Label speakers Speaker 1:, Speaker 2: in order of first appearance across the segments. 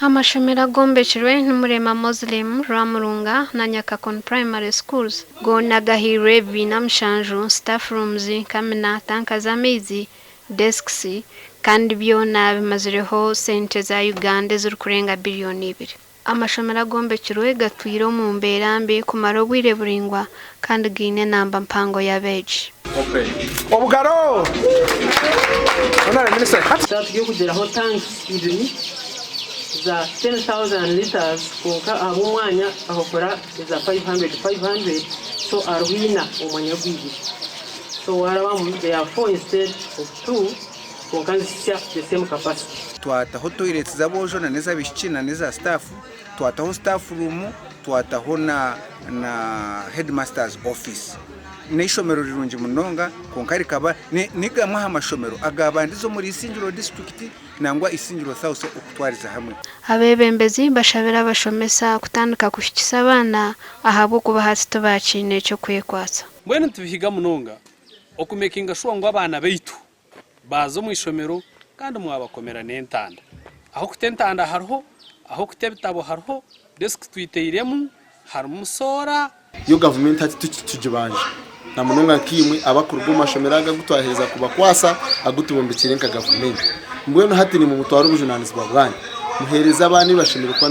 Speaker 1: Amashomero agombekirwe ni Murema Muslim, Rwamurunga na Nyakakoni Primary Schools goona gahairwe ebibiina mushanju, staff rooms, kamina, tanka z'amaizi, desks kandi byona bimazireho sente za Uganda ezirikurenga biriyoni ibiri. Amashomero agombekirwe gatwire omu mbeera mbi kumara obwire buraingwa kandi gaine enamba mpango y'abeegi.
Speaker 2: Obugaro! Honorable Minister, hati.
Speaker 3: Tukaba turi okugyeraho tanks ibiri za 10,000 litres kwonka ahabw'omwanya bakakora eza 500, 500 so hariho ina omu mwanya gw'ibiri so warabamu they are four instead of two kwonka nizihitsya the same capacity.
Speaker 4: Twataho toilets z'aboojo na n'ez'abaishiki na n'eza staff, twataho staff room, twataho na na headmaster's office. N'eishomero rirungi munonga kwonka rikaba ni gamwe aha mashomero agaabandize omuri Isingiro district nangwa Isingiro South okutwariza hamwe.
Speaker 1: Abeebembezi bashabire abashomesa kutandika kuhikisa abaana ahabw'okuba hati tibaakiine ky'okwekwatsa.
Speaker 5: Mbwenu nitubihiga munonga okumekinga shuwa ngu abaana baitu baaza omu ishomero kandi mwabakomera n'entanda. Ah'okuta entanda hariho, ah'okuta ebitabo hariho, desiki twiteiremu, harimu soora.
Speaker 6: Yo gavumenti hati titugibanja na munonga nkaimwe abakuruga omu mashomero aga agu twaherize kubakwasa agu tubombekyeire nka gavumenti. Mbwenu hati nimwe mutware obujunanizibwa bwanyu muheereze abaana ebi bashemereire kuba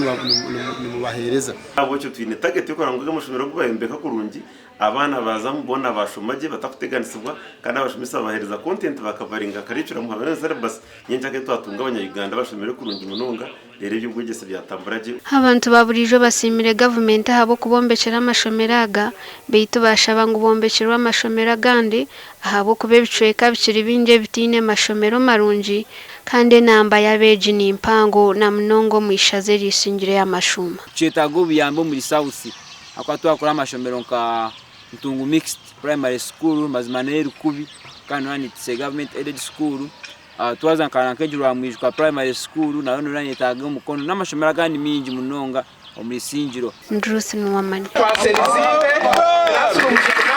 Speaker 6: nimubaheereza.
Speaker 7: Ahabw'ekyo twine target y'okureba ngu aga amashomero ogu bayombeka kurungi Abaana baazamu boona baashoma gye batakuteganisibwa kandi abashomesa babaheereza content bakavaringa curriculum hamwe na syllabus. Nyencakare twatunga abanya-Uganda abashomire kurungi munonga reero eby'obwegyese byatambura gye.
Speaker 1: Abantu ba buriijo basiimire gavumenti ahabw'okubombekyera amashomero aga beitu baashaba ngu bombekyerwe amashomero agandi ahabw'okuba ebicweka bikiri bingi ebitaine mashomero marungi kandi enamba y'abeegi ni mpango na munonga omu ishaza erisingire amashuuma.
Speaker 8: Tukyetaaga obuyambi omuri South Ahakuba twakora amashomero nka Ntungu Mixed Primary School mazima n'eri kubi kandi noona nituse government aided school. Twaza nka nk'egi Rwamwijuka Primary School nayo noona neyetaaga omukono n'amashomero agandi maingi munonga omu Isingiro.
Speaker 1: Ndi Ruth Nuwamanya.
Speaker 2: Twaseriziibwe classrooms.